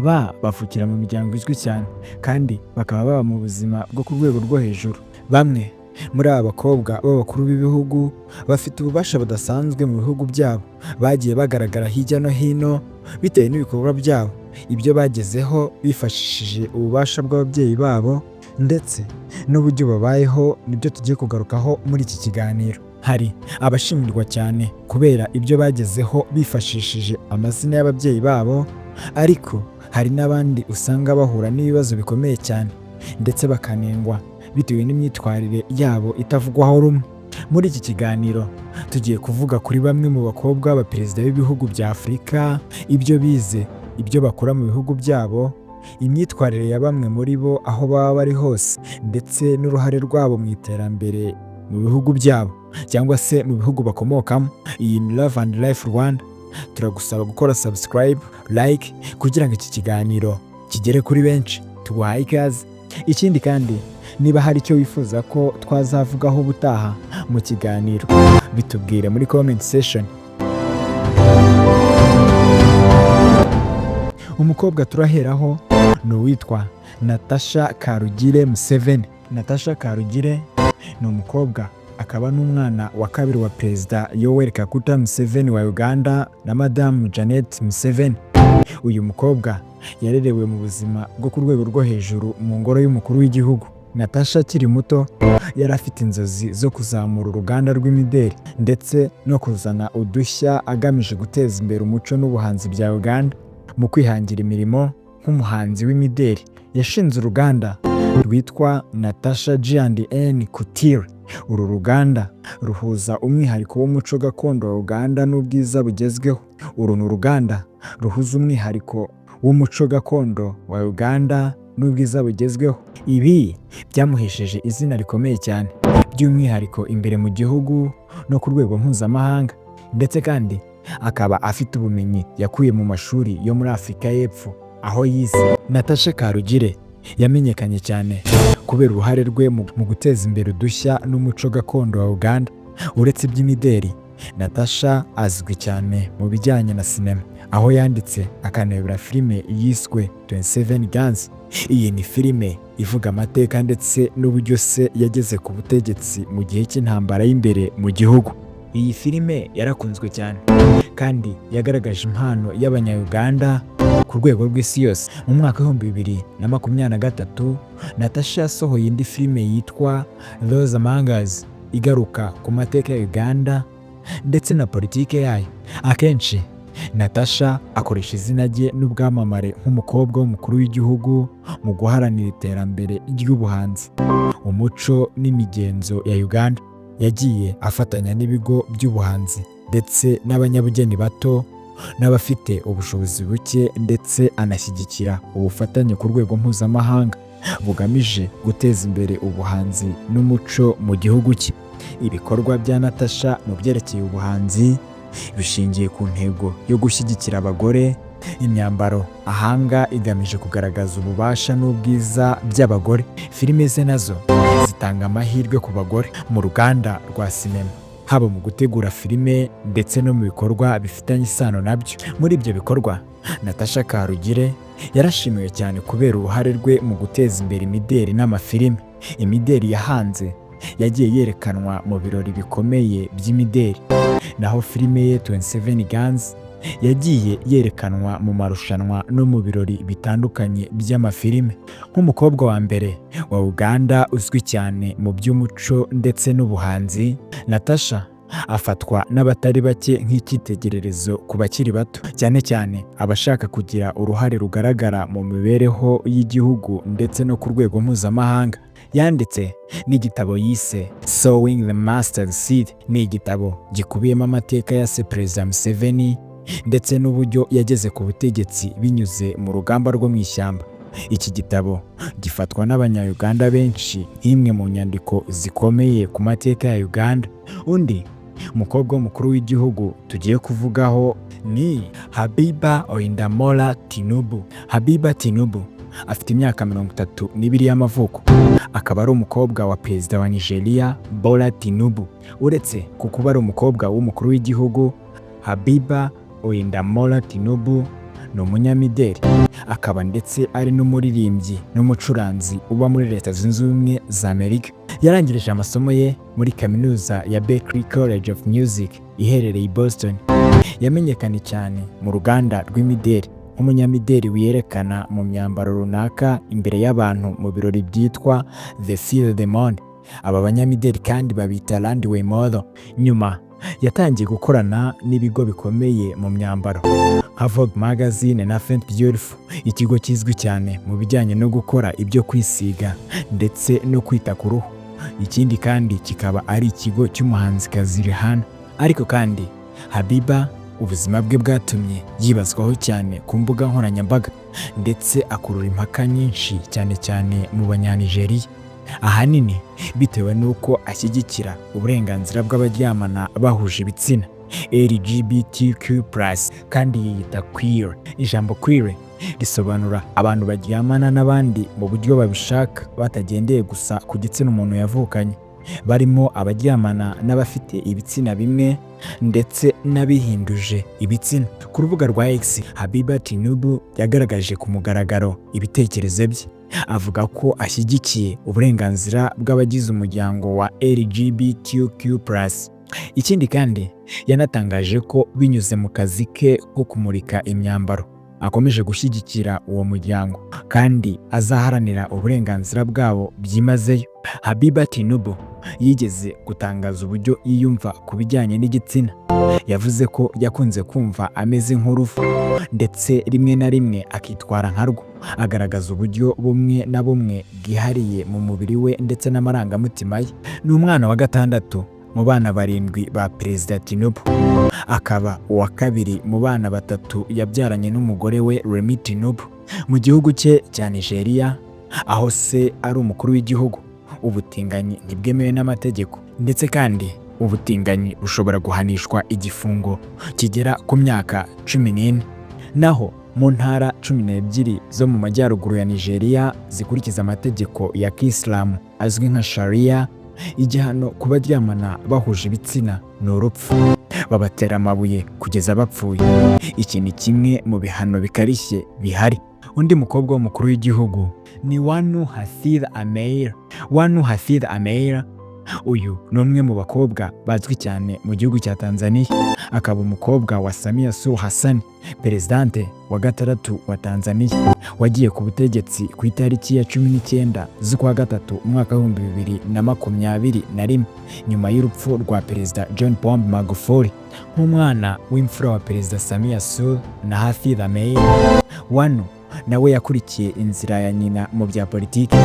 Aba bavukira mu miryango izwi cyane kandi bakaba baba mu buzima bwo ku rwego rwo hejuru. Bamwe muri aba bakobwa b'abakuru b'ibihugu bafite ububasha budasanzwe mu bihugu byabo, bagiye bagaragara hirya no hino bitewe n'ibikorwa byabo, ibyo bagezeho bifashishije ububasha bw'ababyeyi babo ndetse n'uburyo babayeho, nibyo tugiye kugarukaho muri iki kiganiro. Hari abashimirwa cyane kubera ibyo bagezeho bifashishije amazina y'ababyeyi babo, ariko hari n'abandi usanga bahura n'ibibazo bikomeye cyane ndetse bakanengwa bitewe n'imyitwarire yabo itavugwaho rumwe. Muri iki kiganiro tugiye kuvuga kuri bamwe mu bakobwa b'abaperezida b'ibihugu bya Afurika, ibyo bize, ibyo bakora mu bihugu byabo, imyitwarire ya bamwe muri bo aho baba bari hose, ndetse n'uruhare rwabo mu iterambere mu bihugu byabo cyangwa se mu bihugu bakomokamo. Iyi ni Love and Life Rwanda. Turagusaba gukora subscribe, like kugira ngo iki kiganiro kigere kuri benshi. Tuguhaye ikaze. Ikindi kandi, niba hari icyo wifuza ko twazavugaho ubutaha mu kiganiro, bitubwire muri comment section. Umukobwa turaheraho ni uwitwa Natasha Karugire Museveni. Natasha Karugire ni umukobwa akaba n'umwana wa kabiri wa Perezida Yoweri Kaguta Museveni wa Uganda na Madamu Janet Museveni. Uyu mukobwa yarerewe mu buzima bwo ku rwego rwo hejuru mu ngoro y'umukuru w'igihugu. Natasha akiri muto yari afite inzozi zo kuzamura uruganda rw'imideli ndetse no kuzana udushya agamije guteza imbere umuco n'ubuhanzi bya Uganda. Mu kwihangira imirimo nk'umuhanzi w'imideli, yashinze uruganda rwitwa Natasha G&N Couture. Uru ruganda ruhuza umwihariko w'umuco gakondo wa Uganda n'ubwiza bugezweho. Uru ni uruganda ruhuza umwihariko w'umuco gakondo wa Uganda n'ubwiza bugezweho. Ibi byamuhesheje izina rikomeye cyane, by'umwihariko imbere mu gihugu no ku rwego mpuzamahanga, ndetse kandi akaba afite ubumenyi yakuye mu mashuri yo muri Afurika y'Epfo aho yize. Natasha Karugire yamenyekanye cyane kubera uruhare rwe mu guteza imbere udushya n'umuco gakondo wa Uganda. Uretse iby'imideli, Natasha azwi cyane mu bijyanye na sinema, aho yanditse akanayobora filime yiswe 27 Guns. Iyi ni filime ivuga amateka ndetse n'uburyo se yageze ku butegetsi mu gihe cy'intambara y'imbere mu gihugu. Iyi filime yarakunzwe cyane kandi yagaragaje impano y'Abanya-Uganda ku rwego rw'isi yose. Mu mwaka w'2023, Natasha yasohoye indi filime yitwa Those Among Us, igaruka ku mateka ya Uganda ndetse na politike yayo. Akenshi Natasha akoresha izina rye n'ubwamamare nk'umukobwa w'umukuru w'igihugu mu guharanira iterambere ry'ubuhanzi, umuco n'imigenzo ya Uganda. Yagiye afatanya n'ibigo by'ubuhanzi ndetse n'abanyabugeni bato n'abafite ubushobozi buke, ndetse anashyigikira ubufatanye ku rwego mpuzamahanga bugamije guteza imbere ubuhanzi n'umuco mu gihugu cye. Ibikorwa bya Natasha mu byerekeye ubuhanzi bishingiye ku ntego yo gushyigikira abagore. Imyambaro ahanga igamije kugaragaza ububasha n'ubwiza by'abagore. Filime ze nazo zitanga amahirwe ku bagore mu ruganda rwa sinema, haba mu gutegura filime ndetse no mu bikorwa bifitanye isano nabyo. Muri ibyo bikorwa, Natasha Karugire yarashimiwe cyane kubera uruhare rwe mu guteza imbere imideli n'amafilime. Imideli yahanze yagiye yerekanwa mu birori bikomeye by'imideli, naho filime ye 27 Guns yagiye yerekanwa mu marushanwa no mu birori bitandukanye by'amafilime. Nk'umukobwa wa mbere wa Uganda uzwi cyane mu by'umuco ndetse n'ubuhanzi, Natasha afatwa n'abatari bake nk'icyitegererezo ku bakiri bato, cyane cyane abashaka kugira uruhare rugaragara mu mibereho y'igihugu ndetse no ku rwego mpuzamahanga. Yanditse n'igitabo yise Sowing the Mustard Seed. Ni igitabo gikubiyemo amateka ya se Perezida Museveni ndetse n'uburyo yageze ku butegetsi binyuze mu rugamba rwo mu ishyamba. Iki gitabo gifatwa n'Abanya-Uganda benshi nk'imwe mu nyandiko zikomeye ku mateka ya Uganda. Undi mukobwa w'umukuru w'igihugu tugiye kuvugaho ni Habiba Oyindamola Tinubu. Habiba Tinubu afite imyaka 32 y'amavuko, akaba ari umukobwa wa perezida wa Nigeria Bola Tinubu. Uretse ku kuba ari umukobwa w'umukuru w'igihugu, Habiba Oyindamola Tinubu Ni umunyamideli, akaba ndetse ari n'umuririmbyi n'umucuranzi uba muri Leta Zunze Ubumwe za Amerika. Yarangirije amasomo ye muri kaminuza ya Berklee College of Music iherereye i Boston. Yamenyekanye cyane mu ruganda rw'imideli nk'umunyamideli wiyerekana mu myambaro runaka imbere y'abantu mu birori byitwa Défilé de Mode. Aba banyamideli kandi babita runway model. Nyuma yatangiye gukorana n'ibigo bikomeye mu myambaro nka Vogue Magazine na Fenty Beauty, ikigo kizwi cyane mu bijyanye no gukora ibyo kwisiga ndetse no kwita ku ruhu. Ikindi kandi kikaba ari ikigo cy'umuhanzikazi Rihanna. Ariko kandi Habiba ubuzima bwe bwatumye yibazwaho cyane ku mbuga nkoranyambaga, ndetse akurura impaka nyinshi, cyane cyane mu Banyanigeriya, ahanini bitewe n'uko ashyigikira uburenganzira bw'abaryamana bahuje ibitsina, LGBTQ+, kandi yiyita queer. Ijambo queer risobanura abantu baryamana n'abandi mu buryo babishaka, batagendeye gusa ku gitsina umuntu yavukanye, barimo abaryamana n'abafite ibitsina bimwe ndetse n'abihinduje ibitsina. Ku rubuga rwa X, Habiba Tinubu yagaragaje ku mugaragaro ibitekerezo bye, avuga ko ashyigikiye uburenganzira bw'abagize umuryango wa LGBTQ+. Ikindi kandi yanatangaje ko binyuze mu kazi ke ko kumurika imyambaro akomeje gushyigikira uwo muryango kandi azaharanira uburenganzira bwabo byimazeyo. Habiba Tinubu yigeze gutangaza uburyo yiyumva ku bijyanye n'igitsina. Yavuze ko yakunze kumva ameze nk'uruvu, ndetse rimwe na rimwe akitwara nka rwo, agaragaza uburyo bumwe na bumwe bwihariye mu mubiri we ndetse n'amarangamutima ye. Ni umwana wa gatandatu mu bana barindwi ba Perezida Tinubu, akaba uwa kabiri mu bana batatu yabyaranye n'umugore we Remi Tinubu. Mu gihugu cye cya Nigeria, aho se ari umukuru w'igihugu, ubutinganyi ntibwemewe n'amategeko, ndetse kandi ubutinganyi bushobora guhanishwa igifungo kigera ku myaka 14. Naho mu ntara 12 zo mu majyaruguru ya Nigeria zikurikiza amategeko ya Kisilamu azwi nka Sharia, igihano ku baryamana bahuje ibitsina ni urupfu, babatera amabuye kugeza bapfuye. Iki ni kimwe mu bihano bikarishye bihari. Undi mukobwa w'umukuru w'igihugu ni Wanu Hafidh Ameir. Wanu Hafidh Ameir, uyu ni umwe mu bakobwa bazwi cyane mu gihugu cya Tanzania, akaba umukobwa wa Samia Suluhu Hassan, perezidante wa gatandatu wa Tanzania, wagiye ku butegetsi ku itariki ya 19 z'ukwa gatatu umwaka w'2021, nyuma y'urupfu rwa Perezida John Pombe Magufuli. Nk'umwana w'imfura wa Perezida Samia Suluhu na Hafidh Ameir, Wanu nawe yakurikiye inzira ya nyina mu bya politiki,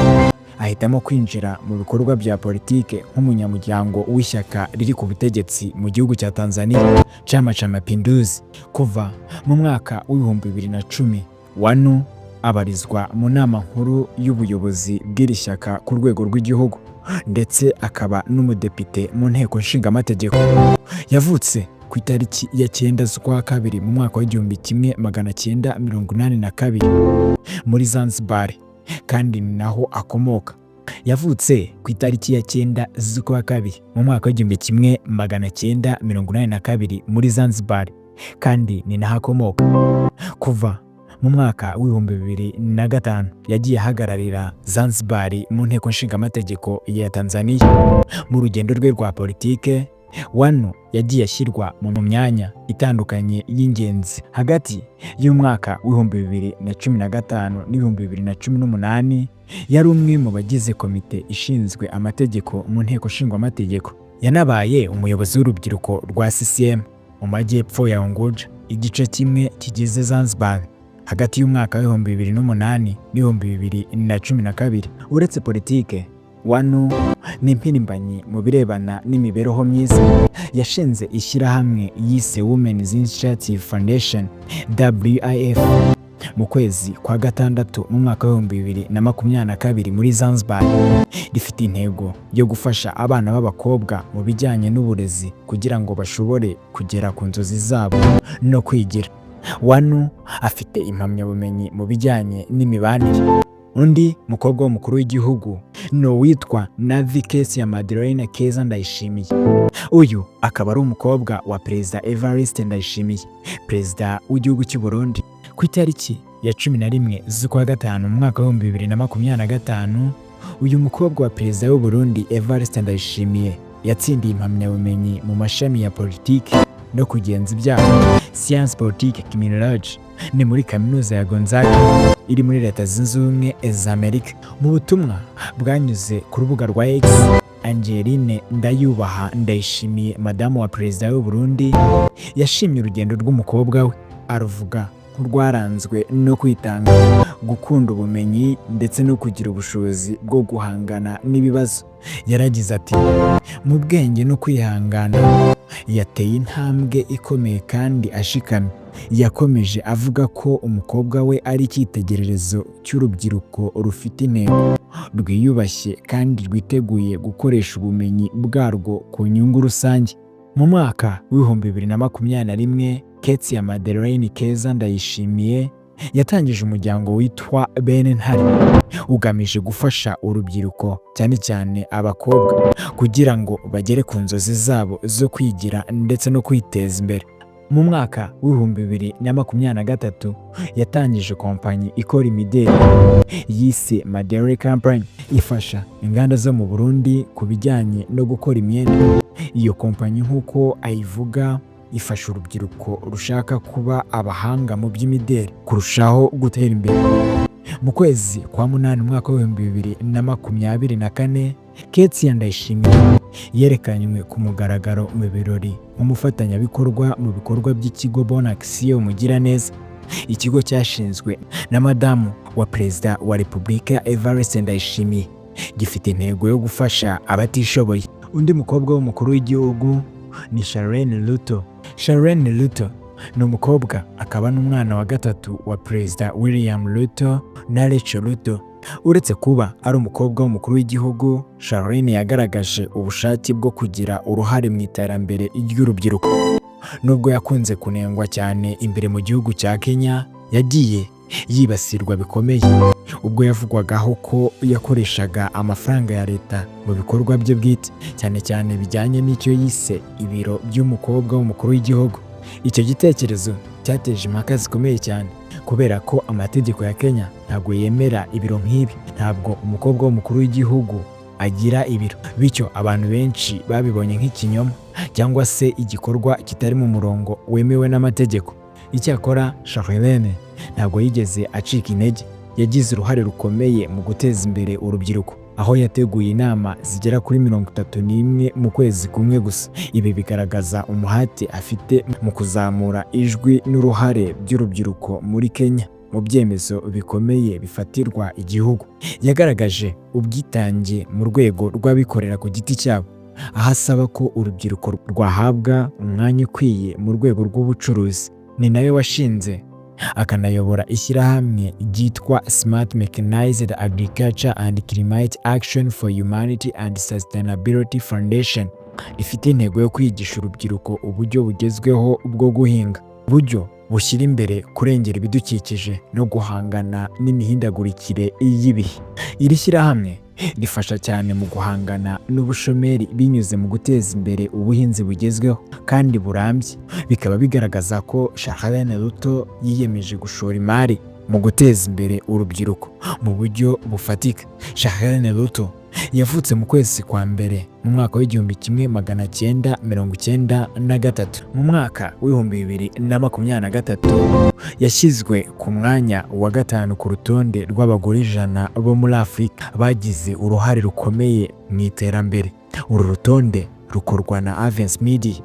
ahitamo kwinjira mu bikorwa bya politike nk'umunyamuryango w'ishyaka riri ku butegetsi mu gihugu cya Tanzania, Chama cha Mapinduzi. Kuva mu mwaka w'2010, Wanu abarizwa mu nama nkuru y'ubuyobozi bw'iri shyaka ku rwego rw'igihugu, ndetse akaba n'umudepite mu nteko nshingamategeko. Yavutse ku itariki ya 9 z'ukwa kabiri mu mwaka w'1982 muri Zanzibar, kandi ni naho akomoka. Yavutse ku itariki ya 9 z'ukwa kabiri mu mwaka w'1982 muri Zanzibar, kandi ni naho akomoka. Kuva mu mwaka w'2005 yagiye ahagararira Zanzibar mu nteko nshingamategeko ya Tanzania. Mu rugendo rwe rwa politike, Wanu yagiye ashyirwa mu myanya itandukanye y'ingenzi. Hagati y'umwaka w'2015 n'2018 yari umwe mu bagize komite ishinzwe amategeko mu nteko nshingamategeko. Yanabaye umuyobozi w'urubyiruko rwa CCM mu majyepfo ya Unguja, igice kimwe kigize Zanzibar, hagati y'umwaka w'2008 n'2012. Uretse politike, Wanu ni impirimbanyi mu birebana n'imibereho myiza. Yashinze ishyirahamwe yise Women's Initiative Foundation, WIF, mu kwezi kwa gatandatu mu mwaka w'2022 muri Zanzibar. Rifite intego yo gufasha abana b'abakobwa mu bijyanye n'uburezi kugira ngo bashobore kugera ku nzozi zabo no kwigira. Wanu afite impamyabumenyi mu bijyanye n'imibanire. Undi mukobwa w'umukuru w'igihugu ni uwitwa Navi Kesia Madeleine Keza Ndayishimiye. Uyu akaba ari umukobwa wa Perezida Evariste Ndayishimiye, perezida w'igihugu cy'u Burundi. Ku itariki ya 11 z'ukwa gatanu mu mwaka wa 2025, uyu mukobwa wa Perezida w'u Burundi Evariste Ndayishimiye yatsindiye impamyabumenyi mu mashami ya politiki no kugenza ibyaha, Science Politique Criminology, ni muri Kaminuza ya Gonzaga iri muri Leta Zunze Ubumwe za Amerika. Mu butumwa bwanyuze ku rubuga rwa X, Angeline Ndayubaha Ndayishimiye, madamu wa Perezida w'u Burundi, yashimye urugendo rw'umukobwa we, aruvuga nk'urwaranzwe no kwitanga, gukunda ubumenyi ndetse no kugira ubushobozi bwo guhangana n'ibibazo. Yaragize ati: "Mu bwenge no kwihangana yateye intambwe ikomeye kandi ashikamye." Yakomeje avuga ko umukobwa we ari icyitegererezo cy'urubyiruko rufite intego, rwiyubashye kandi rwiteguye gukoresha ubumenyi bwarwo ku nyungu rusange. Mu mwaka wa 2021, Ketsia Madeleine Keza Ndayishimiye yatangije umuryango witwa Bene Ntare, ugamije gufasha urubyiruko, cyane cyane abakobwa, kugira ngo bagere ku nzozi zabo zo kwigira ndetse no kwiteza imbere. Mu mwaka wa 2023 yatangije kompanyi ikora imideli yise Madele Company, ifasha inganda zo mu Burundi ku bijyanye no gukora imyenda. Iyo kompanyi, nk'uko ayivuga, ifasha urubyiruko rushaka kuba abahanga mu by'imideli kurushaho gutera imbere. Mu kwezi kwa munani mu mwaka wa 2024, Ketsia Ndayishimiye yerekanywe ku mugaragaro mu birori nk'umufatanyabikorwa mu bikorwa by'ikigo Bonne Action Mugiraneza, ikigo cyashinzwe na madamu wa Perezida wa Repubulika Evariste Ndayishimiye, gifite intego yo gufasha abatishoboye. Undi mukobwa w'umukuru w'igihugu ni Charlene Ruto. Charlene Ruto ni umukobwa akaba n'umwana wa gatatu wa Perezida William Ruto na Rachel Ruto. Uretse kuba ari umukobwa w'umukuru w'igihugu, Charlene yagaragaje ubushake bwo kugira uruhare mu iterambere ry'urubyiruko. Nubwo yakunze kunengwa cyane imbere mu gihugu cya Kenya, yagiye yibasirwa bikomeye ubwo yavugwagaho ko yakoreshaga amafaranga ya leta mu bikorwa bye bwite, cyane cyane bijyanye n'icyo yise ibiro by'umukobwa w'umukuru w'igihugu. Icyo gitekerezo cyateje impaka zikomeye cyane kubera ko amategeko ya Kenya ntabwo yemera ibiro nk'ibi. Ntabwo umukobwa w'umukuru w'igihugu agira ibiro, bityo abantu benshi babibonye nk'ikinyoma cyangwa se igikorwa kitari mu murongo wemewe n'amategeko. Icyakora Charlene ntabwo yigeze acika intege. Yagize uruhare rukomeye mu guteza imbere urubyiruko, aho yateguye inama zigera kuri 31 mu kwezi kumwe gusa. Ibi bigaragaza umuhate afite mu kuzamura ijwi n'uruhare by'urubyiruko muri Kenya mu byemezo bikomeye bifatirwa igihugu. Yagaragaje ubwitange mu rwego rw'abikorera ku giti cyabo, aho asaba ko urubyiruko rwahabwa umwanya ukwiye mu rwego rw'ubucuruzi. Ni nawe washinze akanayobora ishyirahamwe ryitwa Smart Mechanized Agriculture and Climate Action for Humanity and Sustainability Foundation, rifite intego yo kwigisha urubyiruko uburyo bugezweho bwo guhinga, uburyo bushyira imbere kurengera ibidukikije no guhangana n'imihindagurikire y'ibihe. Iri shyirahamwe rifasha cyane mu guhangana n'ubushomeri binyuze mu guteza imbere ubuhinzi bugezweho kandi burambye, bikaba bigaragaza ko Charlene Ruto yiyemeje gushora imari mu guteza imbere urubyiruko mu buryo bufatika. Charlene Ruto yavutse mu kwezi kwa mbere mu mwaka wa 1993. Mu mwaka wa 2023 yashyizwe ku mwanya wa gatanu ku rutonde rw'abagore 100 bo muri Afurika bagize uruhare rukomeye mu iterambere. Uru rutonde rukorwa na Avance Media.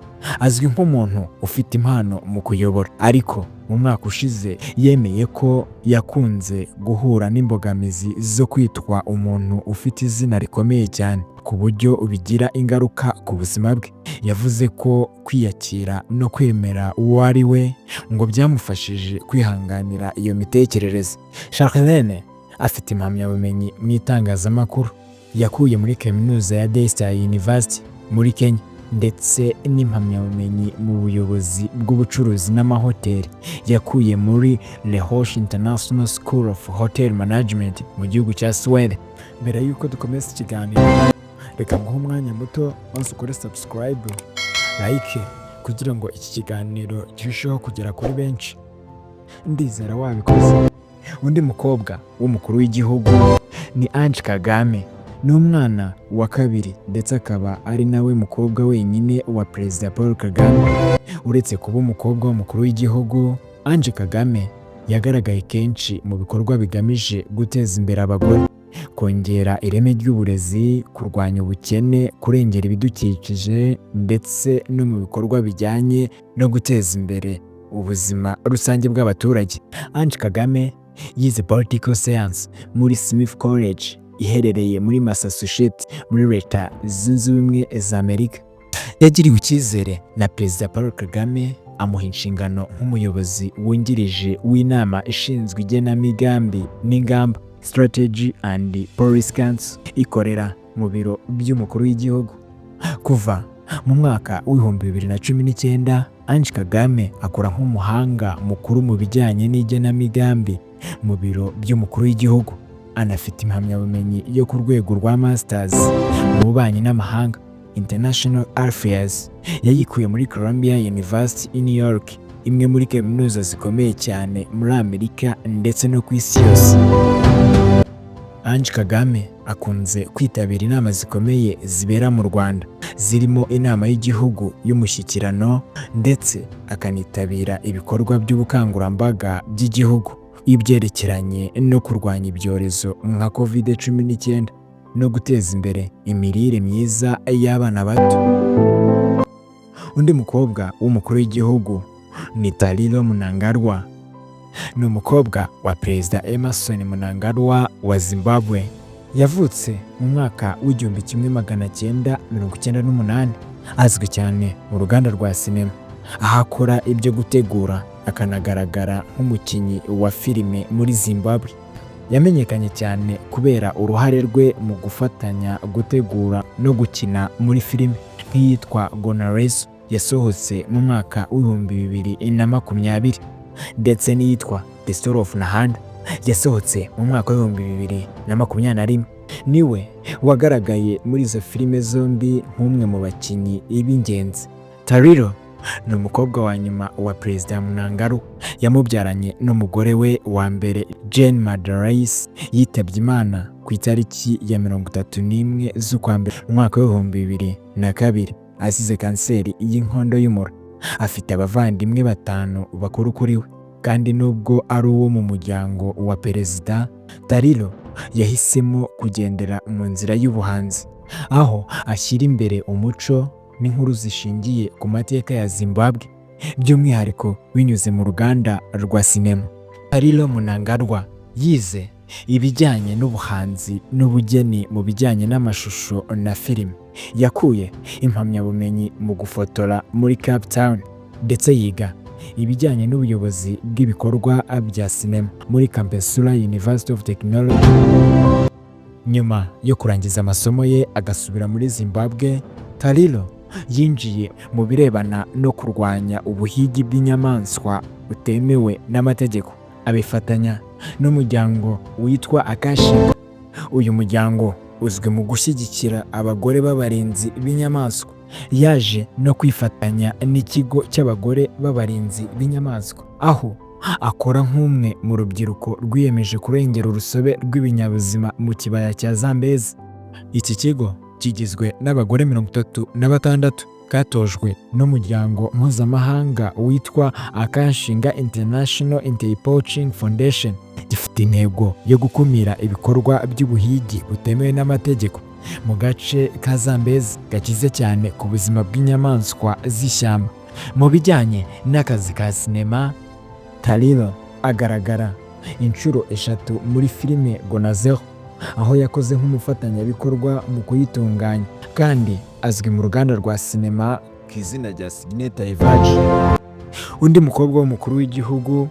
Azwi nk'umuntu ufite impano mu kuyobora, ariko mu mwaka ushize yemeye ko yakunze guhura n'imbogamizi zo kwitwa umuntu ufite izina rikomeye cyane, ku buryo bigira ingaruka ku buzima bwe. Yavuze ko kwiyakira no kwemera uwo ari we ngo byamufashije kwihanganira iyo mitekerereze. Charlene afite impamyabumenyi mu itangazamakuru yakuye muri Kaminuza ya Daystar University muri Kenya, ndetse n'impamyabumenyi mu buyobozi bw'ubucuruzi n'amahoteli yakuye muri Les Roches International School of Hotel Management mu gihugu cya Suwede. Mbere y'uko dukomeza ikiganiro, reka nguhe umwanya muto maze ukore subscribe, like, kugira ngo iki kiganiro kirusheho kugera kuri benshi. Ndizera wabikoze. Undi mukobwa w'umukuru w'igihugu ni Ange Kagame. Ni umwana wa kabiri ndetse akaba ari nawe mukobwa wenyine wa Perezida Paul Kagame. Uretse kuba umukobwa w'umukuru w'igihugu, Ange Kagame yagaragaye kenshi mu bikorwa bigamije guteza imbere abagore, kongera ireme ry'uburezi, kurwanya ubukene, kurengera ibidukikije ndetse no mu bikorwa bijyanye no guteza imbere ubuzima rusange bw'abaturage. Ange Kagame yize Political Science muri Smith College iherereye muri Massachusetts, muri Leta Zunze Ubumwe za Amerika. Yagiriwe icyizere na Perezida Paul Kagame, amuha inshingano nk'umuyobozi wungirije w'inama ishinzwe igenamigambi n'ingamba, Strategy and Policy Council, ikorera mu biro by'umukuru w'igihugu. Kuva mu mwaka w'2019, Ange Kagame akora nk'umuhanga mukuru mu bijyanye n'igenamigambi mu biro by'umukuru w'igihugu. Anafite impamyabumenyi yo ku rwego rwa Masters mu bubanyi n'amahanga, International Affairs. Yayikuye muri Columbia University i New York, imwe muri kaminuza zikomeye cyane muri Amerika ndetse no ku isi yose. Ange Kagame akunze kwitabira inama zikomeye zibera mu Rwanda, zirimo inama y'igihugu y'umushyikirano, ndetse akanitabira ibikorwa by'ubukangurambaga by'igihugu ibyerekeranye no kurwanya ibyorezo nka Covid-19 no guteza imbere imirire myiza y'abana bato. Undi mukobwa w'umukuru w'igihugu ni Tariro Mnangagwa. Ni umukobwa wa Perezida Emmerson Mnangagwa wa Zimbabwe. Yavutse mu mwaka w'1998. Azwi cyane mu ruganda rwa sinema, aho akora ibyo gutegura akanagaragara nk'umukinnyi wa filime muri Zimbabwe. Yamenyekanye cyane kubera uruhare rwe mu gufatanya gutegura no gukina muri filime nk'iyitwa Gonarezhou yasohotse mu mwaka w'2020, ndetse n'iyitwa The Story of Nehanda yasohotse mu mwaka w'2021. Niwe wagaragaye muri izo filime zombi nk'umwe mu bakinnyi b'ingenzi. Tariro ni umukobwa wa nyuma wa Perezida Mnangagwa. Yamubyaranye n'umugore we wa mbere, Jane Madaraisi. Yitabye Imana ku itariki ya 31 z'ukwa mbere mu mwaka w'2002, azize kanseri y'inkondo y'umura. Afite abavandimwe batanu bakuru kuri we, kandi nubwo ari uwo mu muryango wa perezida, Tariro yahisemo kugendera mu nzira y'ubuhanzi, aho ashyira imbere umuco n'inkuru zishingiye ku mateka ya Zimbabwe, by'umwihariko binyuze mu ruganda rwa sinema. Tariro Mnangagwa yize ibijyanye n'ubuhanzi n'ubugeni mu bijyanye n'amashusho na filime. Yakuye impamyabumenyi mu gufotora muri Cape Town, ndetse yiga ibijyanye n'ubuyobozi bw'ibikorwa bya sinema muri Campesura University of Technology. Nyuma yo kurangiza amasomo ye agasubira muri Zimbabwe, Tariro yinjiye mu birebana no kurwanya ubuhigi bw'inyamaswa butemewe n'amategeko, abifatanya n'umuryango witwa Akashinga. Uyu muryango uzwi mu gushyigikira abagore b'abarinzi b'inyamaswa. Yaje no kwifatanya n'ikigo cy'abagore b'abarinzi b'inyamaswa, aho akora nk'umwe mu rubyiruko rwiyemeje kurengera urusobe rw'ibinyabuzima mu kibaya cya Zambezi. Iki kigo kigizwe n'abagore 36 katojwe n'umuryango mpuzamahanga witwa Akashinga International Anti-Poaching Foundation. Gifite intego yo gukumira ibikorwa by'ubuhigi butemewe n'amategeko mu gace ka Zambezi gakize cyane ku buzima bw'inyamaswa z'ishyamba. Mu bijyanye n'akazi ka sinema, Tariro agaragara inshuro eshatu muri filime Gonarezhou, aho yakoze nk'umufatanyabikorwa mu kuyitunganya, kandi azwi mu ruganda rwa sinema ku izina rya Signeta Evaji. Undi mukobwa w'umukuru w'igihugu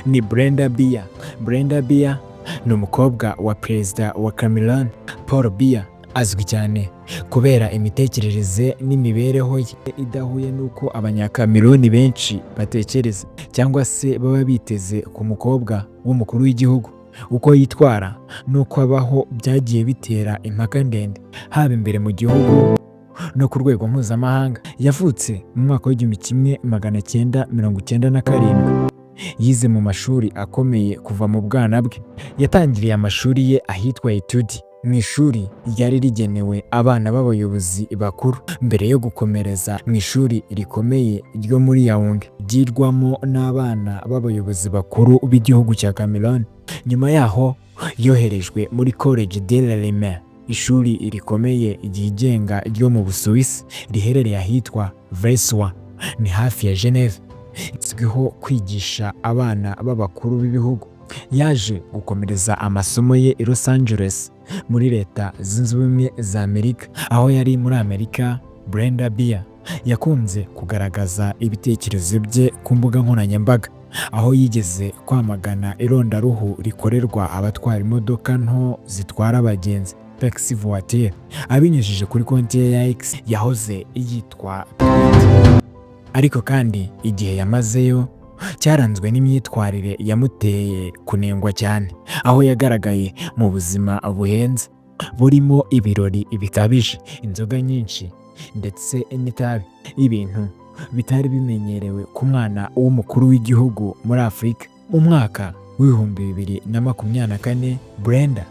ni Brenda Biya. Brenda Biya ni umukobwa wa perezida wa Cameroon, Paul Biya. Azwi cyane kubera imitekerereze n'imibereho ye idahuye n'uko Abanyakameruni benshi batekereza cyangwa se baba biteze ku mukobwa w'umukuru w'igihugu. Uko yitwara n'uko abaho byagiye bitera impaka ndende, haba imbere mu gihugu no ku rwego mpuzamahanga. Yavutse mu mwaka w'1997. Yize mu mashuri akomeye kuva mu bwana bwe. Yatangiriye amashuri ye ahitwa Etoudi, mu ishuri ryari rigenewe abana b'abayobozi bakuru, mbere yo gukomereza mu ishuri rikomeye ryo muri Yaoundé ryigwamo n'abana b'abayobozi bakuru b'igihugu cya Cameroon. Nyuma yaho yoherejwe muri College de la Léman, ishuri rikomeye ryigenga ryo mu Busuwisi riherereye ahitwa Versoix, ni hafi ya Geneve, izwiho kwigisha abana b'abakuru b'ibihugu. Yaje gukomereza amasomo ye i Los Angeles muri Leta Zunze Ubumwe za Amerika. Aho yari muri Amerika, Brenda Biya yakunze kugaragaza ibitekerezo bye ku mbuga nkoranyambaga, aho yigeze kwamagana irondaruhu rikorerwa abatwara imodoka nto zitwara abagenzi, taxi voiture, abinyujije kuri konti ye ya X yahoze yitwa Twitter. Ariko kandi igihe yamazeyo cyaranzwe n'imyitwarire yamuteye kunengwa cyane, aho yagaragaye mu buzima buhenze burimo ibirori bikabije, inzoga nyinshi ndetse n'itabi, ibintu bitari bimenyerewe ku mwana w'umukuru w'igihugu muri Afurika. Mu mwaka w'2024, Brenda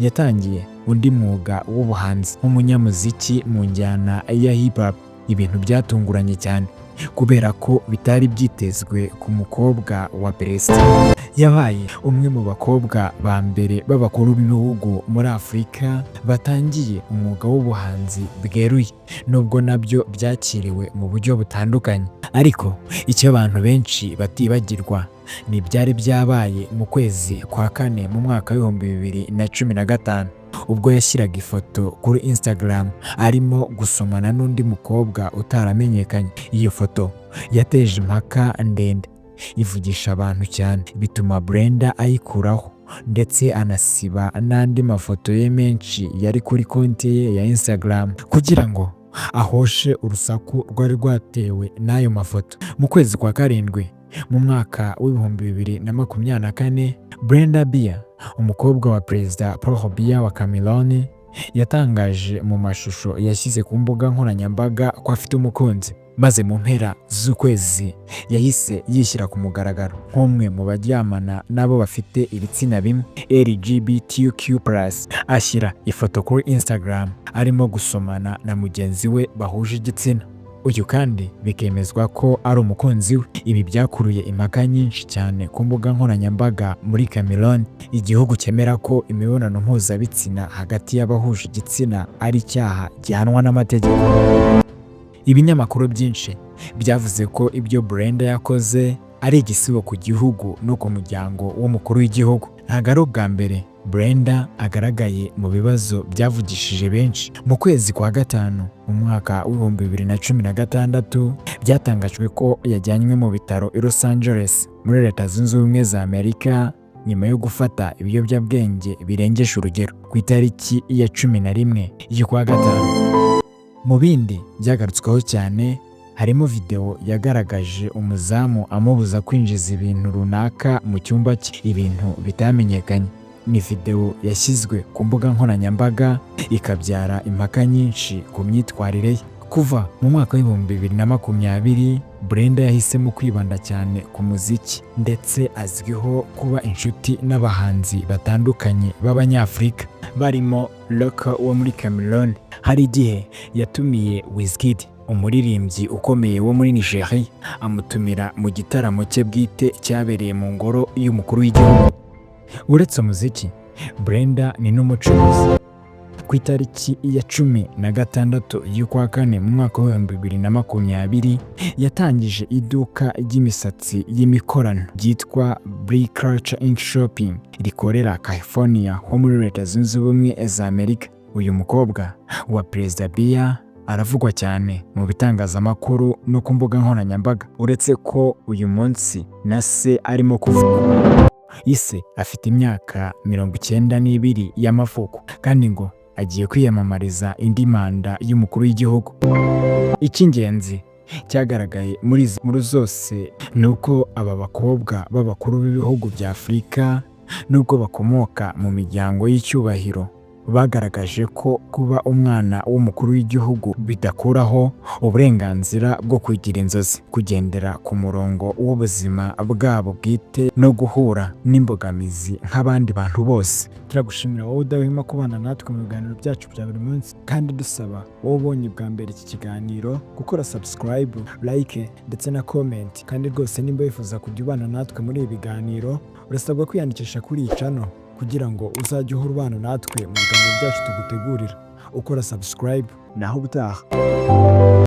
yatangiye undi mwuga w'ubuhanzi nk'umunyamuziki mu njyana ya hip hop, ibintu byatunguranye cyane kubera ko bitari byitezwe ku mukobwa wa perezida. Yabaye umwe mu bakobwa ba mbere b'abakuru b'ibihugu muri Afurika batangiye umwuga w'ubuhanzi bweruye, nubwo nabyo byakiriwe mu buryo butandukanye. Ariko icyo abantu benshi batibagirwa ni ibyari byabaye mu kwezi kwa kane mu mwaka w'2015, ubwo yashyiraga ifoto kuri Instagram arimo gusomana n'undi mukobwa utaramenyekanye. Iyo foto yateje impaka ndende, ivugisha abantu cyane, bituma Brenda ayikuraho ndetse anasiba n'andi mafoto ye menshi yari kuri konti ye ya Instagram kugira ngo ahoshe urusaku rwari rwatewe n'ayo mafoto. Mu kwezi kwa karindwi mu mwaka w'2024, Brenda Biya, umukobwa wa Perezida Paul Biya wa Cameroon, yatangaje mu mashusho yashyize ku mbuga nkoranyambaga ko afite umukunzi, maze mu mpera z'ukwezi yahise yishyira ku mugaragaro nk'umwe mu baryamana n'abo bafite ibitsina bimwe, LGBTQ+, ashyira ifoto kuri Instagram arimo gusomana na mugenzi we bahuje igitsina, uyu kandi bikemezwa ko ari umukunzi we. Ibi byakuruye impaka nyinshi cyane ku mbuga nkoranyambaga muri Cameroon, igihugu cyemera ko imibonano mpuzabitsina hagati y'abahuje igitsina ari icyaha gihanwa n'amategeko. Ibinyamakuru byinshi byavuze ko ibyo Brenda yakoze ari igisibo ku gihugu no ku muryango w'umukuru w'igihugu. Ntabwo ari ubwa mbere Brenda agaragaye mu bibazo byavugishije benshi. Mu kwezi kwa gatanu mu mwaka w'2016, byatangajwe ko yajyanywe mu bitaro i Los Angeles muri Leta Zunze Ubumwe za Amerika nyuma yo gufata ibiyobyabwenge birengeje urugero ku itariki ya 11 y'ukwa gatanu. Mu bindi byagarutsweho cyane harimo videwo yagaragaje umuzamu amubuza kwinjiza ibintu runaka mu cyumba cye, ibintu bitamenyekanye. Ni videwo yashyizwe ku mbuga nkoranyambaga ikabyara impaka nyinshi ku myitwarire ye. Kuva mu mwaka w'2020, Brenda yahisemo kwibanda cyane ku muziki, ndetse azwiho kuba inshuti n'abahanzi batandukanye b'Abanyafurika barimo Locko wo muri Cameroon. Hari igihe yatumiye Wizkid, umuririmbyi ukomeye wo muri Nigeria, amutumira mu gitaramo cye bwite cyabereye mu ngoro y'umukuru w'igihugu. Uretse umuziki, Brenda ni n'umucuruzi. Ku itariki ya 16 y'ukwa kane mu mwaka w'2020, yatangije iduka ry'imisatsi y'imikorano ryitwa Bri Culture Inc Shopping rikorera California ho muri Leta Zunze Ubumwe za Amerika. Uyu mukobwa wa Perezida Biya aravugwa cyane mu bitangazamakuru no ku mbuga nkoranyambaga, uretse ko uyu munsi na se arimo kuvugwa. Ise afite imyaka 92 y'amavuko kandi ngo agiye kwiyamamariza indi manda y'umukuru w'igihugu. Icy'ingenzi cyagaragaye muri izi nkuru zose ni uko aba bakobwa b'abakuru b'ibihugu bya Afurika, nubwo bakomoka mu miryango y'icyubahiro, Bagaragaje ko kuba umwana w'umukuru w'igihugu bidakuraho uburenganzira bwo kugira inzozi, kugendera ku murongo w'ubuzima bwabo bwite no guhura n'imbogamizi nk'abandi bantu bose. Turagushimira wowe udahwema kubana natwe mu biganiro byacu bya buri munsi, kandi dusaba wowe ubonye bwa mbere iki kiganiro gukora subscribe, like ndetse na comment. Kandi rwose nimba wifuza kujya ubana natwe muri ibi biganiro, urasabwa kwiyandikisha kuri iyi channel kugira ngo uzajye uhora ubana natwe mu biganiro byacu tugutegurira. Ukora subscribe. Naho ubutaha.